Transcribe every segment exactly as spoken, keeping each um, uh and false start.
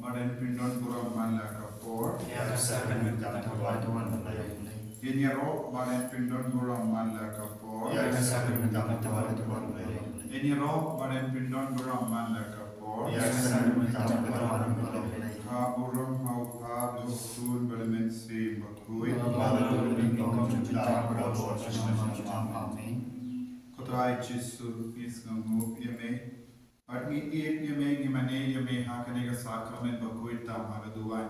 Bad yn pyndon burom man la ka por. Ïa ka sa kan mynta ka tawal tawal Blei. Yn ïaroh bad yn pyndon burom man la ka por. Ïa ka sa kan mynta ka tawal tawal Blei. Yn ïaroh bad yn pyndon burom man la ka por. Ïa ka sa kan mynta ka tawal tawal Blei. Ha burom ha u Kpa, ha u Khun bad ha u Mynsiem Bakhuid. Ba la dum kum mynta bad ha por sha sha sha. Amen. Ko Trai Jisu, ngi sngewnguh ïa me. Bad ngi ïeit ïa me, ngi mane ïa me ha kane ka sakramen bakhuid tam ha ka duwan.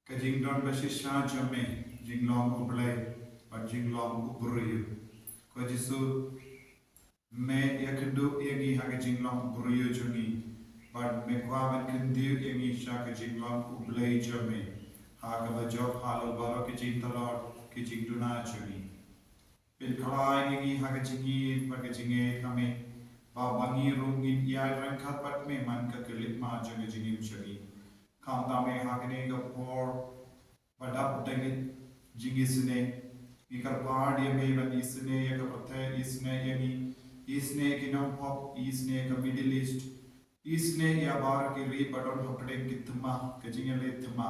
Ka jingdon ba shisha jong me, jinglong U Blei bad jinglong u briew. Ko Jisu, me ïakynduh ïa ngi ha ka jinglong u briew jong ngi, bad me kwah ban kyndit ïa ngi sha ka jinglong U Blei jong me, ha kaba jop halor baroh ki jingtlot, ki jingduna jong ngi. Pynkhlaiñ ïa ngi ha ka jingïeit bad ka jingngeit ha me, ba ma ngi ruh ngin ïaid ryngkat bad me man ka khyllipmat jong ka jingim jong ngi. Khamtam eh ha kane ka por ba dap da ka jingisynei, ngi kyrpad ïa me ban isynei ïa ka pyrthei, isynei ïa ngi, isynei ïa ki nongpop, isynei ïa ka Middle East, isynei ïa baroh ki ri ba don hapdeng ki thma, ka jingïaleh thma.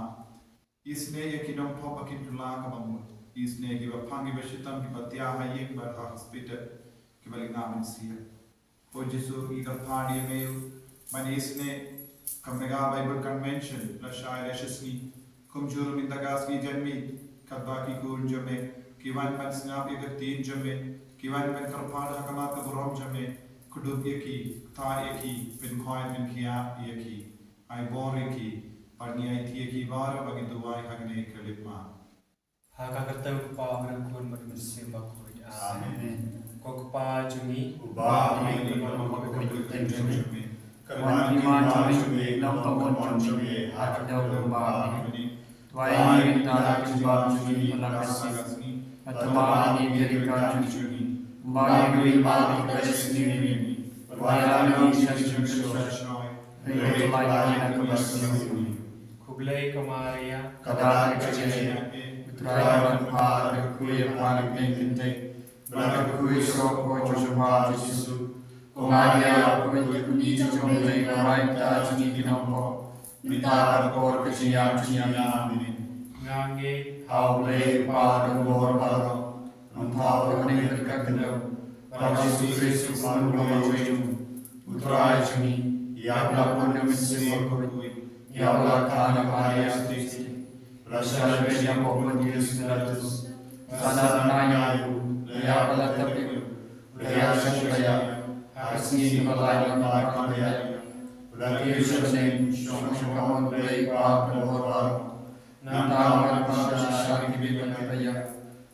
Isynei ïa ki nongpop ba kin kylla kaba mut. Isynei ïa kiba phang, kiba shitom, kiba thiah ha ïing bad ha hospital, kiba lyngngoh mynsiem. Ko Jisu, ngi kyrpad ïa me ban isynei, kumba ka Bible kan mention, lashai lashisngi. Kumjuh mynta ka sngi janmiet, katba ki khun jong me ki wan ban sngap ïa ka ktien jong me, ki wan ban kyrpad ha khmat ka burom jong me, kdup ïa ki, ktah ïa ki, pynkhoi pynkhiah ïa ki. Ai bor ïa ki, bad ngi aiti ïa ki baroh ba ngi duwai ha kane ka khyllipmat. Ha ka kyrteng U Kpa, U Khun bad U Mynsiem Bakhuid. Amen. Ko Kpa jong ngi uba ha bneng, ka mon ba kyrkhu ïa ka kyrteng jong me. Ka wan ka ktien jong me, nang ong ka mon jong me ha ka kyrteng U Kpa. Amen. Duwai ïa ngi mynta ka jingbam jong ngi ha ka sngi. Bad tymmen ïa ngi ka ri ka jong ngi. Kumba ngi duwai ïa kiba ïasngewthuh ïa ngi. Bad wat la ngi sha ka jingpynshoi. Hynrei wat la ngi na kaba sniew. Khublei ko Maria, ka don ka jingïeit, U Trai u don bad ka kyrkhu ïa pha na pdeng kynthei. Bad ka kyrkhu ïa u soh jong pha u Jisu. Ko Maria, ka kmie jong U Blei, kyrpad ïa ngi ki nongpop, mynta bad ha ka por ka jingïap jong ngi. Amen. Nga ngeit ha U Blei U Kpa uba don bor baroh, Nongthaw ka kmie bad ka kyndoh, bad ha U Jisu Khrist uba wan na ka bynta jong U Trai jong ngi, ïa ba la pun na ka mynsiem bakhuid, ïa ba la kha na ka Maria Theisotti, la shah lyndet ïa u pop Pontius Pilatus, la sahnarphna ïa u, la ïap bad la tep ïa u, la ïasyllok ïa u, ha ka sngi kaba lai la ïap bad la ïaid, la kiew sha bneng, shong sha ka kamon U Blei U Kpa uba don bor baroh. Nangta ngan pynshai sha ki bymman kiba ïap.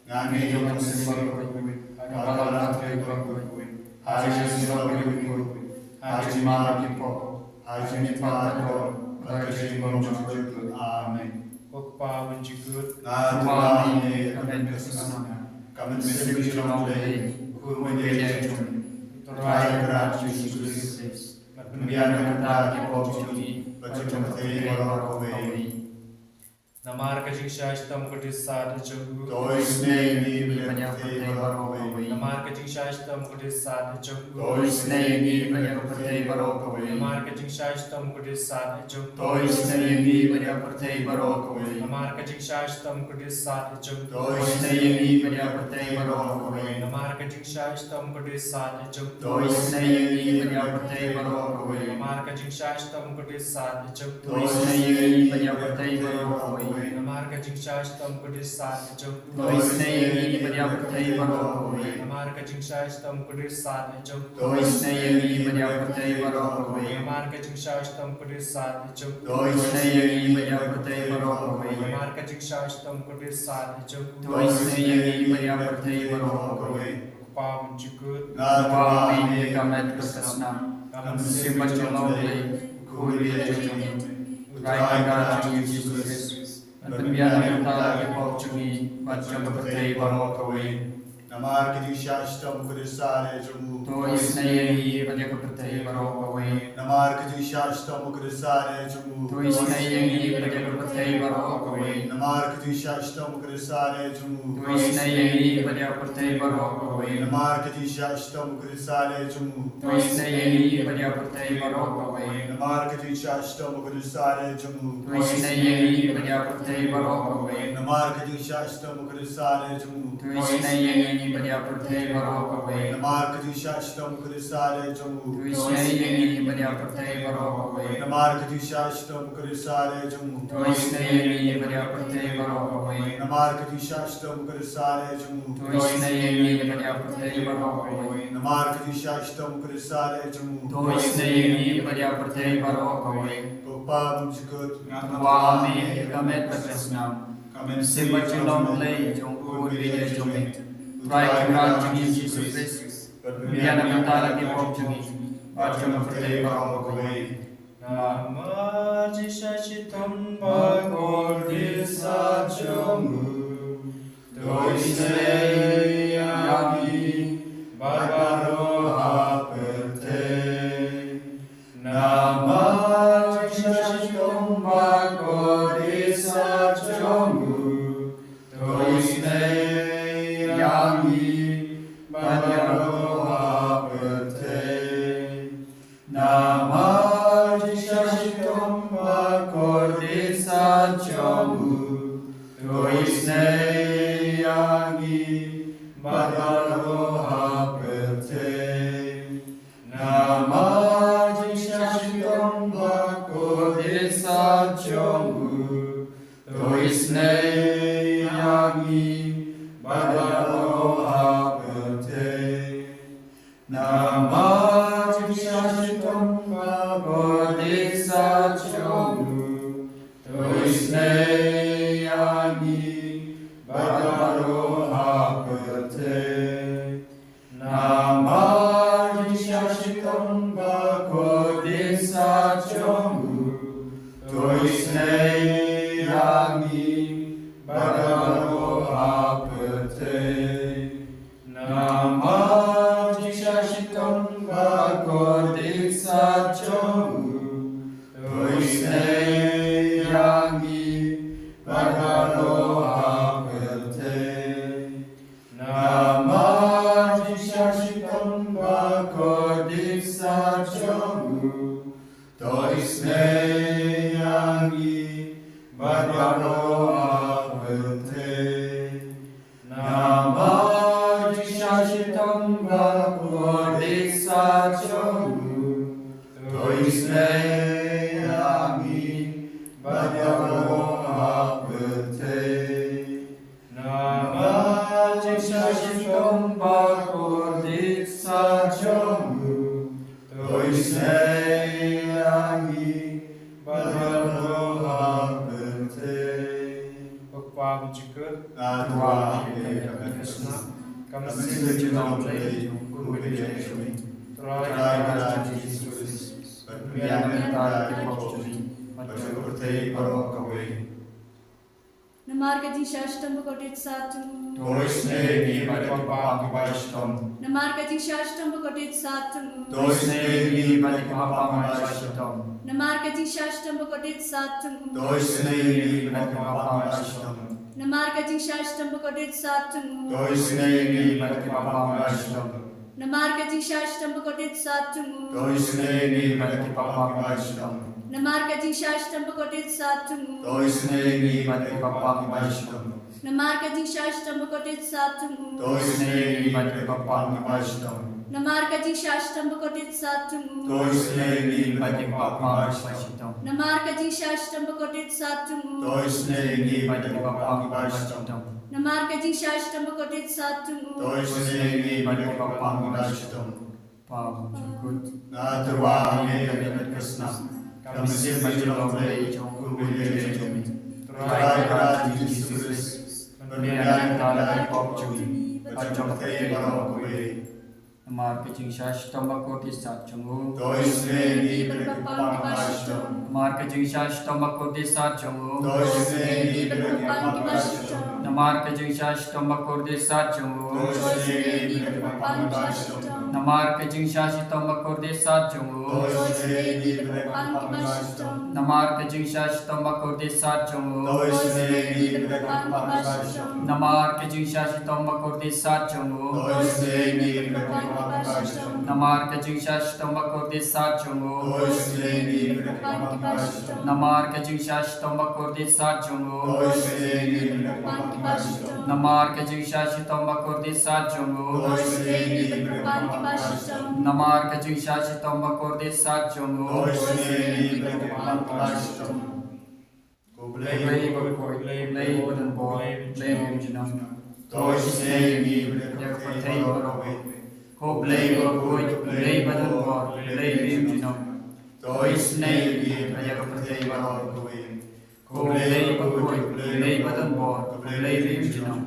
Nga ngeit ha U Mynsiem Bakhuid, ha ka balang kaba khuid, ha ka jingïasyllok bakhuid, ha ka jingmap ki pop, ha ka jingmihpat ka doh, bad ha ka jingbymjukut. Amen. Ko Kpa uba jukut, nga duwai ïa me ha ka met ka snam, ka mynsiem ka jong U Blei, U Khun uba ïeit jong ngi, U Trai Kynrad Jisu Khrist, ban pynbiang ïa ki pop jong ngi bad jong ka pyrthei baroh kawei. Namar ka jingshai shitom ka dei sat jong u. To isynei ïa ngi bad ïa ka pyrthei baroh kawei. Namar ka jingshai shitom ka dei sat jong u. To isynei ïa ngi bad ïa ka pyrthei baroh kawei. Namar ka jingshai shitom ka dei sat jong u. To isynei ïa ngi bad ïa ka pyrthei baroh kawei. Namar ka jingshai shitom ka dei sat jong u. To isynei ïa ngi bad ïa ka pyrthei baroh kawei. Namar ka jingshai shitom ka dei sat jong u. To isynei ïa ngi bad ïa ka pyrthei baroh kawei. Namar ka jingshai shitom ka dei sat jong u. To isynei ïa ngi bad ïa ka pyrthei baroh kawei. Namar ka jingshai shitom ka dei sat jong u. To isynei ïa ngi bad ïa ka pyrthei baroh kawei. Namar ka jingshai shitom ka dei sat jong u. To isynei ïa ngi bad ïa ka pyrthei baroh kawei. Namar ka jingshai shitom ka dei sat jong u. To isynei ïa ngi bad ïa ka pyrthei baroh kawei. Namar ka jingshai shitom ka dei sat jong u. To isynei ïa ngi bad ïa ka pyrthei baroh kawei. Ko Kpa uba jukut, nga duwai ïa me ha ka met ka snam, ka mynsiem ka jong U Blei, U Khun uba ïeit jong ngi, U Trai Kynrad jong ngi Jisu Khrist, ban pynbiang ïa ngi na ki pop jong ngi bad jong ka pyrthei baroh kawei. Namar ka jingshah shitom bakordit satia jong u, to isynei ïa ngi bad ïa ka pyrthei baroh kawei. Namar ka jingshah shitom bakordit satia jong u, to isynei ïa ngi bad ïa ka pyrthei baroh kawei. Namar ka jingshah shitom bakordit satia jong u, to isynei ïa ngi bad ïa ka pyrthei baroh kawei. Namar ka jingshah shitom bakordit satia jong u, to isynei ïa ngi bad ïa ka pyrthei baroh kawei. Namar ka jingshah shitom bakordit satia jong u, to isynei ïa ngi bad ïa ka pyrthei baroh kawei. Namar ka jingshah shitom bakordit satia jong u, to isynei ïa ngi bad ïa ka pyrthei baroh kawei. Namar ka jingshah shitom bakordit satia jong u, to isynei ïa ngi bad ïa ka pyrthei baroh kawei. Namar ka jingshah shitom bakordit satia jong u, to isynei ïa ngi bad ïa ka pyrthei baroh kawei. Namar ka jingshah shitom bakordit satia jong u, to isynei ïa ngi bad ïa ka pyrthei baroh kawei. Namar ka jingshah shitom bakordit satia jong u, to isynei ïa ngi bad ïa ka pyrthei baroh kawei. Ko Pa bymjukut, nga tyrwa ha me ïa ka met bad ka snam, ka mynsiem bad jinglong Blei jong u Khun Baieit jong me, U Trai Kynrad jong ngi Jisu Khrist, bad pynbiang na ka bynta ki pop jong ngi bad jong ka pyrthei baroh kawei. Namar ka jingshah shitom bakordit satia jong u, to isynei ïa ngi bad baroh ha pyrthei. Namar ka jingshah shitom bakordit satia jong u, to isynei ïa ngi bad baroh ha pyrthei. Namar ka jingshah shitom bakordit satia jong u, to isynei ïa ngi bad baroh ha pyrthei. Namar ka jingshah shitom bakordit satia jong u, to isynei ïa ngi bad baroh ha pyrthei. Namar ka jingshah shitom bakordit satia jong u, to isynei ïa ngi bad baroh ha pyrthei. Namar ka jingshah shitom bakordit satia jong u, to isynei ïa ngi bad baroh ha pyrthei. Namar ka jingshah shitom bakordit satia jong u, to isynei ïa ngi bad baroh ha pyrthei. Namar ka jingshah shitom bakordit satia jong u, to isynei ïa ngi bad baroh ha pyrthei. Namar ka jingshah shitom bakordit satia jong u, to isynei ïa ngi bad baroh ha pyrthei. Namar ka jingshah shitom bakordit satia jong u, to isynei ïa ngi bad baroh ha pyrthei. Ko Pa bymjukut, nga tyrwa ha me ïa ka met ka snam, ka mynsiem bad jinglong Blei jong u Khun Baieit jong me, Trai Kynrad jong ngi Jisu Khrist, bad pynbiang na ka bynta ki pop jong ngi bad jong ka pyrthei baroh kawei. Namar ka jingshah shitom bakordit satia jong u, to isynei ïa ngi bad ïa ki paidbah kiba shitom. Namar ka jingshah shitom bakordit satia jong u, to isynei ïa ngi bad ïa ki paidbah kiba shitom. Namar ka jingshah shitom bakordit satia jong u, to isynei ïa ngi bad ïa ki paidbah kiba shitom. Namar ka jingshah shitom bakordit satia jong u, to isynei ïa ngi bad ïa ki paidbah kiba shitom. Namar ka jingshah shitom bakordit satia jong u, to isynei ïa ngi bad ïa ki paidbah kiba shitom. Namar ka jingshah shitom bakordit satia jong u, to isynei ïa ngi bad ïa ki paidbah kiba shitom. Namar ka jingshah shitom bakordit satia jong u, to isynei ïa ngi bad ïa ki paidbah kiba shitom. Namar ka jingshah shitom bakordit satia jong u, to isynei ïa ngi bad ïa ki paidbah kiba shitom. Namar ka jingshah shitom bakordit satia jong u, to isynei ïa ngi bad ïa ki paidbah kiba shitom. Namar ka jingshah shitom bakordit satia jong u, to isynei ïa ngi bad ïa ki paidbah kiba shitom. Pa bymjukut, nga tyrwa ha me ïa ka met ka snam, ka mynsiem bad jinglong Blei jong u Khun Baieit jong me, Trai Kynrad jong ngi Jisu Khrist, ban pynbiang na ka bynta ki pop jong ngi bad jong ka pyrthei baroh kawei. Namar ka jingshah shitom bakordit satia jong u, to isynei ïa ngi bad ïa ki paidbah kiba shitom. Namar ka jingshah shitom bakordit satia jong u, to isynei ïa ngi bad ïa ki paidbah kiba shitom. Namar ka jingshah shitom bakordit sat jong u. To isynei ïa ngi, pynban kiba shitom. Namar ka jingshah shitom bakordit sat jong u. To isynei ïa ngi, pynban kiba shitom. Namar ka jingshah shitom bakordit sat jong u. To isynei ïa ngi, pynban kiba shitom. Namar ka jingshah shitom bakordit sat jong u. To isynei ïa ngi, pynban kiba shitom. Namar ka jingshah shitom bakordit sat jong u. To isynei ïa ngi, pynban kiba shitom. Namar ka jingshah shitom bakordit sat jong u. To isynei ïa ngi, pynban kiba shitom. Namar ka jingshah shitom bakordit sat jong u. To isynei ïa ngi, pynban kiba shitom. Namar ka jingshah shitom bakordit sat jong u. To isynei ïa ngi, pynban kiba shitom. Ko Blei bakhuid, Blei badonbor, Blei bymjnong. To isynei ïa ngi ïa ka pyrthei baroh. Ko Blei bakhuid, Blei badonbor, Blei bymjnong. To isynei ïa ngi ïa ka pyrthei baroh. Ko Blei bakhuid, Blei badonbor, Blei bymjnong.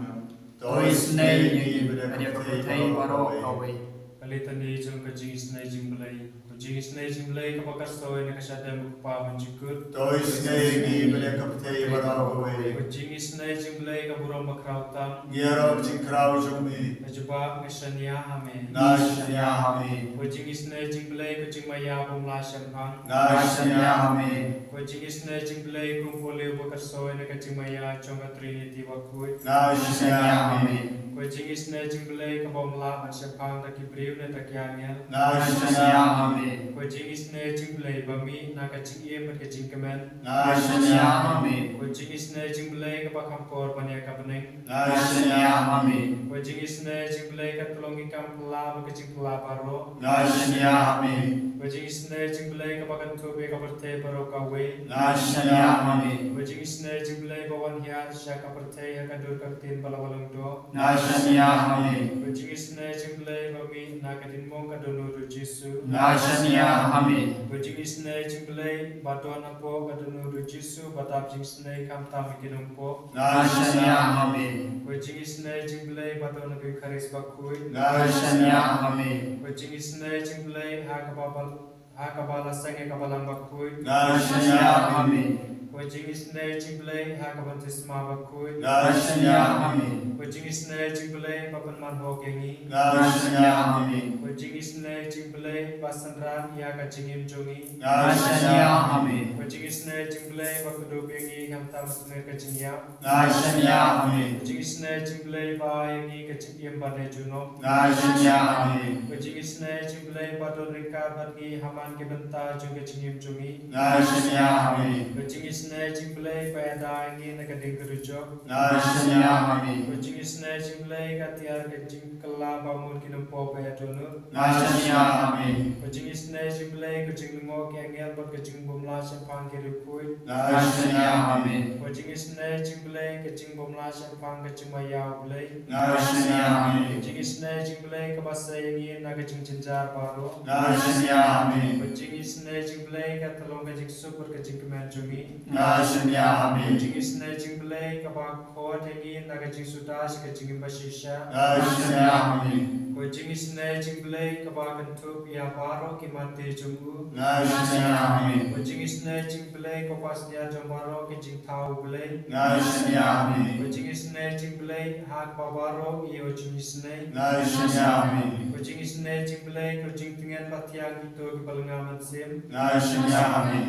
To isynei ïa ngi ïa ka pyrthei baroh kawei. Ka Litani jong ka jingisynei jingblei. Ko jingisynei jingblei kaba kyrtoi na ka shadem u Kpa bymjukut. To isynei ïa ngi ïa ka pyrthei baroh kawei. Ko jingisynei jingblei ka burom bakhraw tam. Ngi ïaroh ka jingkhraw jong me. Nga jubab, nga shaniah ha me. Nga shaniah ha me. Ko jingisynei jingblei ka jingmaïa bym lah shemphang. Nga shaniah ha me. Ko jingisynei jingblei kum u Paul ba kyrtoi na ka jingmaïa jong ka Trinity bakhuid. Nga shaniah ha me. Ko jingisynei jingblei kaba ym lah ban shemphang da ki briew ne da ki angel. Nga shaniah ha me. Ko jingisynei jingblei ba mih na ka jingim bad ka jingkmen. Nga shaniah ha me. Ko jingisynei jingblei kaba kham por ban ïa ka bneng. Nga shaniah ha me. Ko jingisynei jingblei ka tyllong ki kam phylla bad ka jingphylla baroh. Nga shaniah ha me. Ko jingisynei jingblei kaba kynthup ïa ka pyrthei baroh kawei. Nga shaniah ha me. Ko jingisynei jingblei ba wan hiar sha ka pyrthei ha ka dur ka ktien ba la walong doh. Nga shaniah ha me. Ko jingisynei jingblei ba mih na ka diengmong ka dohnud u Jisu. Nga shaniah ha me. Ko jingisynei jingblei ba don hapoh ka dohnud u Jisu ba dap jingisynei khamtam ha ki nongpop. Nga shaniah ha me. Ko jingisynei jingblei ba don ha ka Eukharist bakhuid. Nga shaniah ha me. Ko jingisynei jingblei ha kaba bal ha kaba la seng ïa ka balang bakhuid. Nga shaniah ha me. Ko jingisynei jingblei ha ka baptisma bakhuid. Nga shaniah ha me. Ko jingisynei jingblei ba pynman hok ïa ngi. Nga shaniah ha me. Ko jingisynei jingblei ba synran ïa ka jingim jong ngi. Nga shaniah ha me. Ko jingisynei jingblei ba kdup ïa ngi khamtam ha ka jingïap. Nga shaniah ha me. Ko jingisynei jingblei ba ai ïa ngi ka jingim ba ne junom. Nga shaniah ha me. Ko jingisynei jingblei ba don ryngkat bad ngi ha man ki bynta jong ka jingim jong ngi. Nga shaniah ha me. Ko jingisynei jingblei ba ïada ïa ngi na ka ding ka dujok. Nga shaniah ha me. Ko jingisynei jingblei ka tiar ka jingkylla ba mut ki nongpop ba ïa dohnud. Nga shaniah ha me. Ko jingisynei jingblei ka jinglyngngoh ki angel bad ka jingbymlah shemphang ki riewkhuid. Nga shaniah ha me. Ko jingisynei jingblei ka jingbymlah shemphang ka jingmaïa u Blei. Nga shaniah ha me. Ko jingisynei jingblei kaba sei ïa ngi na ka jingjynjar baroh. Nga shaniah ha me. Ko jingisynei jingblei ka tyllong ka jingsuk bad ka jingkmen jong ngi. Nga shaniah ha me. Ko jingisynei jingblei kaba khot ïa ngi na ka jingsuda sha ka jingim ba shisha. Nga shaniah ha me. Ko jingisynei jingblei kaba kynthup ïa baroh ki mate jong u. Nga shaniah ha me. Ko jingisynei jingblei kaba shaniah jong baroh ki jingthaw u Blei. Nga shaniah ha me. Ko jingisynei jingblei ha kaba baroh ïa u jingisynei. Nga shaniah ha me. Ko jingisynei jingblei ko jingtngen ba thiang kito kiba lynga mynsiem. Nga shaniah ha me.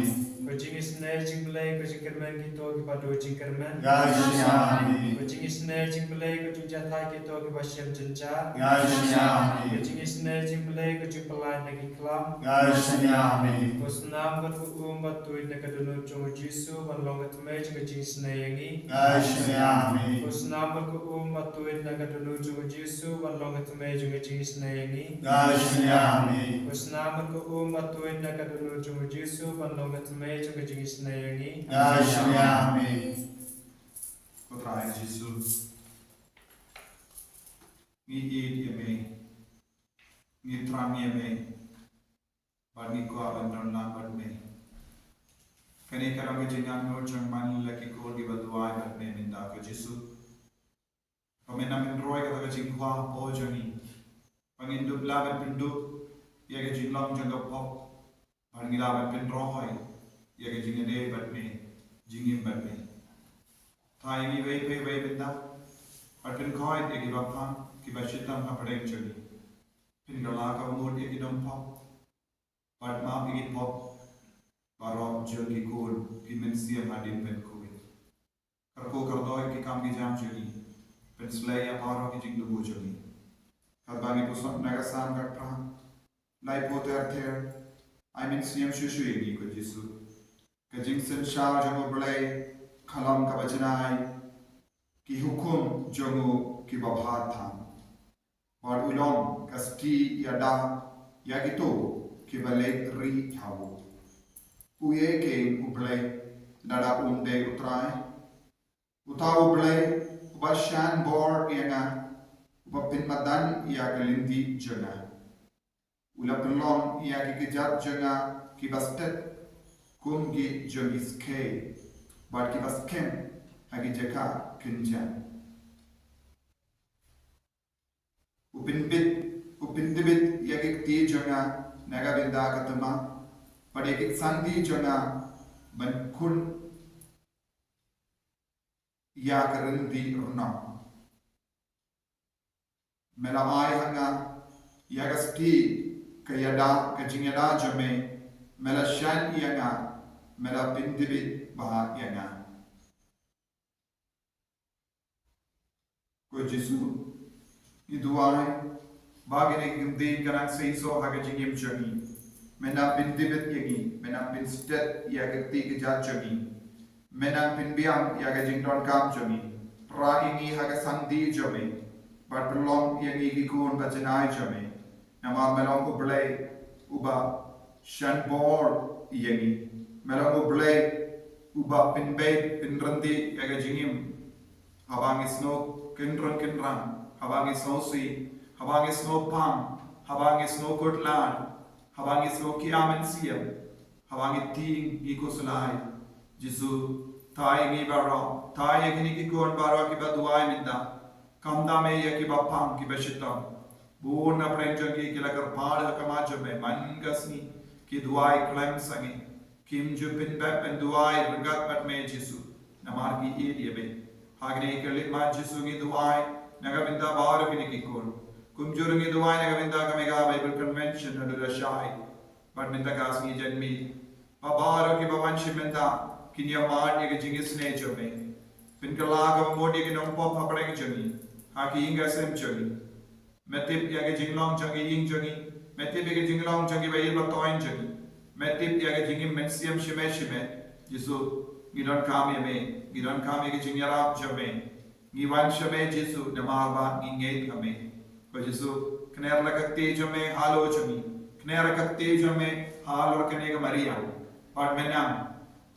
Ko jingisynei jingblei ko jingkyrmen kito kiba duh jingkyrmen. Nga shaniah ha me. Ko jingisynei jingblei ko jingjahthait kito kiba shem jynjar. Nga shaniah ha me. Ko jingisynei jingblei ko jingpyllait na ki khlam. Nga shaniah ha me. Ko snam bad ko um ba tuid na ka dohnud jong u Jisu ban long ka thymmei jong ka jingisynei ïa ngi. Nga shaniah ha me. Ko snam bad ko um ba tuid na ka dohnud jong u Jisu ban long ka thymmei jong ka jingisynei ïa ngi. Nga shaniah ha me. Ko snam bad ko um ba tuid na ka dohnud jong u Jisu ban long ka thymmei jong ka jingisynei ïa ngi. Nga shaniah ha me. Ko Trai Jisu, ngi ïeit ïa me, ngi thrang ïa me, bad ngi kwah ban don lang bad me. Kane ka long ka jingangnud jong man la ki khun kiba duwai bad me mynta ko Jisu. Ba men ym pynroi kata ka jingkwah hapoh jong ngi. Ba ngin dup lah ban pynduh ïa ka jinglong jong ka pop. Ba ngin lah ban pynroi ïa ka jingïadei bad me, jingim bad me. Thaw ïa ngi iwei pa iwei mynta. Bad pynkoit ïa ki baphang ki bashitom hapdeng jong ngi. Pynkylla ka mut ïa ki nongpop bad map ïa ki pop baroh jong ki khun ki mynsiem hadien pynkhuid. Kyrkhu kyrdoh ïa ki kam ki jam jong ngi. Pynsleh ïa baroh ki jingthmu jong ngi. Katba ngi puson na ka san ka phrang, lai phew ter ter, ai mynsiem shuh shuh ïa ngi ko Jisu. Ka jingsynshar jong U Blei ka long kaba janai, ki hukum jong u kiba bha tam. Bad u long ka sti ïada ïa kito kiba leit ri ha u. U ïeit kein U Blei lada um dei U Trai. Uta U Blei uba shan bor ïa nga, uba pynmadan ïa ka lynti jong nga. U la pynlong ïa ki kjat jong nga kiba stet kum ki jong ki skei, bad kiba skhem ha ki jaka kynjat. U pynbit, u pyndibit ïa ki kti jong nga na ka bynta ka thymmai, bad ïa ki sangti jong nga ban khun ïa ka ryndi rnong. Me la ai ha nga ïa ka sti ka ïada, ka jingïada jong me, me la shan ïa nga, me la pyndibit bha ïa nga. Ko Jisu, ngi duwai ba kine ki ktien kan nang seisoh ha ka jingim jong ngi. Men nang pyndibit ïa ngi, men nang pynstet ïa ki kti ki jait jong ngi. Men nang pynbiang ïa ka jingdonkam jong ngi. Pra ïa ngi ha ka sangti jong me, bad pynlong ïa ngi ki khun ba janai jong me. Namar me long U Blei uba shan bor ïa ngi. Me long U Blei uba pynbeit pynryndi ïa ka jingim. Haba ngi sngewkynrong kynrang, haba ngi sngewsih, haba ngi sngewpang, haba ngi sngewkhuslai, haba ngi sngew kiam mynsiem, haba ngi tieng ngi khuslai. Jisu, tai ïa ngi baroh, tai ïa kine ki khun baroh kiba duwai mynta. Kam da me ïa kiba pang kiba shitom. Bun na pdeng jong ki ki la kyrpad ha khmat jong me man ka sngi, ki duwai khlem sangeh. Kim ju pynbeit ban duwai ryngkat bad me Jisu, namar ki ïeit ïa me. Ha kine ki khlieh mat Jisu ngi duwai na ka bynta baroh kine ki khun. Kumjuh ruh ngi duwai na ka bynta ka Mega Bible Convention haduh lashai. Bad mynta ka sngi janmiet, ba baroh kiba wan shim mynta kin ïa mad ïa ka jingisynei jong me. Pynkylla ka mut ïa ki nongpop hapdeng jong ngi, ha ki ïing ki sem jong ngi. Me tip ïa ka jinglong jong ka ïing jong ngi. Me tip ïa ka jinglong jong kiba ïeit ba thoiñ jong ngi. Me tip ïa ka jingim mynsiem shimet shimet. Jisu, ngi donkam ïa me, ngi donkam ïa ka jingïarap jong me. Ngi wan sha me Jisu namar ba ngi ngeit ha me. Ko Jisu, kner la ka kti jong me halor jong ngi. Kner la ka kti jong me halor kane ka mariang. Bad me nang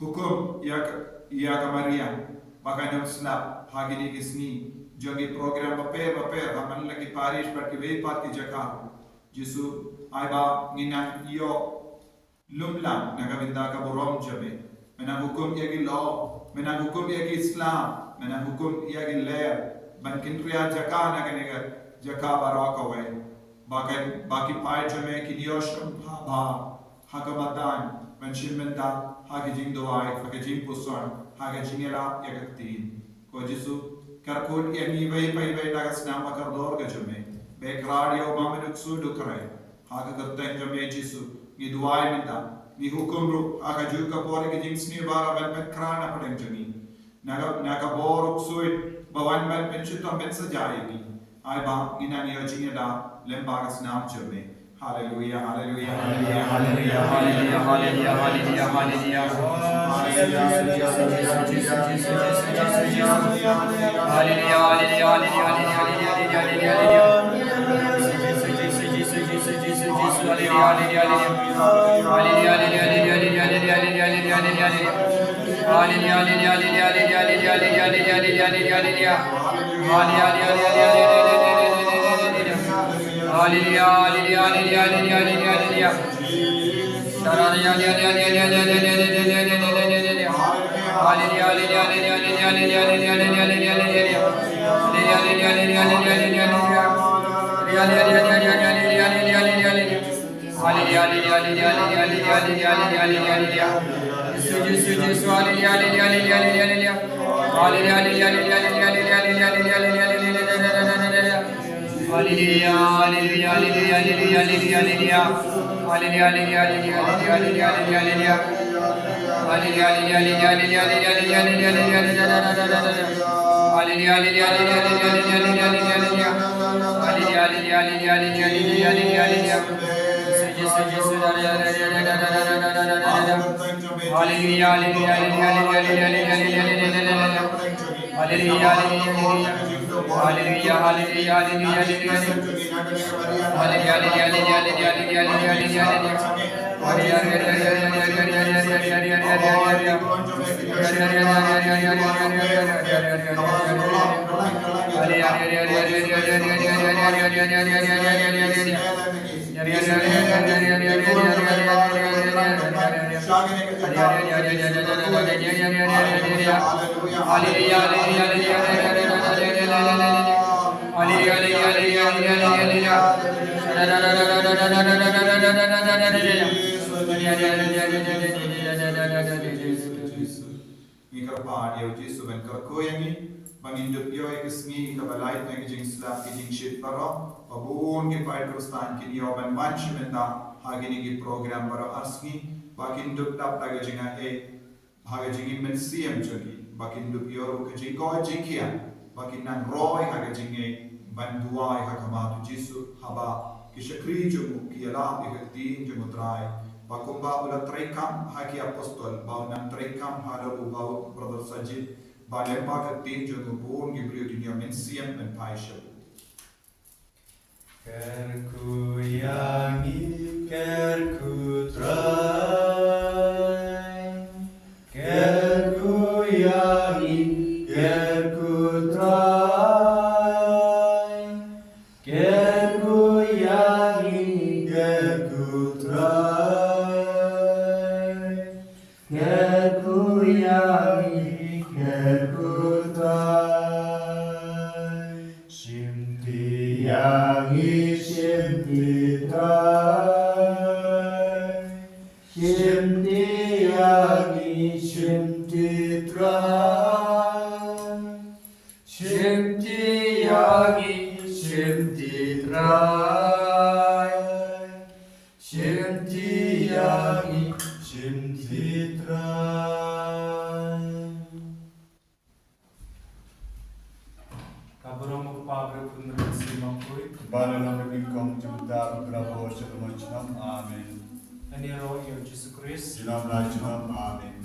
hukum ïa ka, ïa ka mariang ba kan ym slap ha kine ki sngi jong ki program bapher bapher ha man la ki parish bad kiwei pat ki jaka. Jisu, ai ba ngin nang ïoh lum lang na ka bynta ka burom jong me. Me nang hukum ïa ki law, me nang hukum ïa ki Islam, me nang hukum ïa ki lyer ban kynriah jaka na kane ka jaka baroh kawei. Ba kan, ba ki paid jong me kin ïoh shong bha bha ha ka madan ban shim bynta ha ki jingduwai, ha ki jingpuson, ha ki jingïarap ïa ka ktien. Ko Jisu, kyrkhu ïa ngi iwei pa iwei na ka snam ba kordor ka jong me. Bad kyrkhu ïa u bym duk suiñ duk kren. Ha ka kyrteng jong me Jisu ngi duwai mynta. Ngi hukum ruh ha kajuh ka por ïa ki jingsniew baroh ban pynkhreh na pdeng jong ngi. Na ka, na ka bor u ksuid ba wan ban pynshitom pynshitom ïa ngi. Ai ba ngin nang ïoh jingïada lem bad ka snam jong me. Haleluya, haleluya, haleluya, haleluya, haleluya, haleluya, haleluya, haleluya. Haleluya, haleluya, haleluya, haleluya, haleluya. Haleluya, haleluya, haleluya, haleluya, haleluya, haleluya. Jisu, Jisu, Jisu, Jisu, Jisu, Jisu, Jisu, Jisu, haleluya, haleluya, haleluya. Haleluya, haleluya, haleluya, haleluya, haleluya, haleluya, haleluya. Haleluya, haleluya, haleluya, haleluya, haleluya, haleluya, haleluya, haleluya. Haleluya, haleluya, haleluya, haleluya, haleluya, haleluya. Haleluya, haleluya, haleluya, haleluya, haleluya, haleluya. Haleluya, haleluya, haleluya, haleluya, haleluya, haleluya, haleluya. Haleluya, haleluya, haleluya, haleluya, haleluya, haleluya, haleluya. Haleluya, haleluya, haleluya, haleluya, haleluya, haleluya. Haleluya, haleluya, haleluya, haleluya, haleluya, haleluya, haleluya. Haleluya, haleluya, haleluya, haleluya, haleluya, haleluya, haleluya, haleluya. Jisu, Jisu, Jisu, haleluya, haleluya, haleluya, haleluya, haleluya. Haleluya, haleluya, haleluya, haleluya, haleluya, haleluya, haleluya, haleluya. Hallelujah, hallelujah, hallelujah, hallelujah, hallelujah, hallelujah. Hallelujah, hallelujah, hallelujah, hallelujah, hallelujah. Hallelujah, hallelujah, hallelujah, hallelujah, hallelujah, hallelujah. Hallelujah, hallelujah, hallelujah, hallelujah, hallelujah, hallelujah. Hallelujah, hallelujah, hallelujah, hallelujah, hallelujah, hallelujah, hallelujah. Jesus, Jesus, Jesus. Hallelujah, hallelujah, hallelujah, hallelujah, hallelujah, hallelujah, hallelujah. Hallelujah, hallelujah, hallelujah. Hallelujah, hallelujah, hallelujah, hallelujah, hallelujah. Hallelujah, hallelujah, hallelujah, hallelujah, hallelujah, hallelujah. Hallelujah, hallelujah, hallelujah, hallelujah, hallelujah, hallelujah. Ngi kyrpad ïa u Jisu ban kyrkhu ïa ngi ba ngin dup ïoh ïa ka sngi kaba lait na ki jingslap ki jingshit baroh, ba bun ki paid Khristan kin ïoh ban wan sha mynta ha kine ki program baroh ar sngi, ba kin dup dap da ka jingaiei ha ka jingim mynsiem jong ki, ba kin dup ïoh ruh ka jingkoit jingkhiah, ba kin nang roi ha ka jingngeit ban duwai ha khmat u Jisu haba ki shakri jong u ki ïalap ïa ka ktien jong u Trai, ba kumba u la treikam ha ki apostol, ba un nang treikam halor u, ba u Brother Sajid, ba lyngba ka ktien jong u bun ki briew kin ïoh mynsiem ban phai sha u. Kyrkhu ïa ngi, kyrkhu Trai. Kyrkhu ïa ngi, kyrkhu Trai. Kyrkhu ïa ngi, kyrkhu Trai. Kyrkhu ïa ngi, kyrkhu Trai. Shim ti ïa ngi, shim ti Trai. Shim ti ïa ngi, shim ti Trai. Shim ti ïa ngi, shim ti Trai. Shim ti ïa ngi, shim ti Trai. Ka burom u Kpa, bad u Khun bad u Mynsiem Bakhuid. Bad u long ka nyngkong, kumta, bad barabor, sha ka mon shnong. Amen. Ngan ïaroh ïa u Jisu Khrist. Junom la junom. Amen.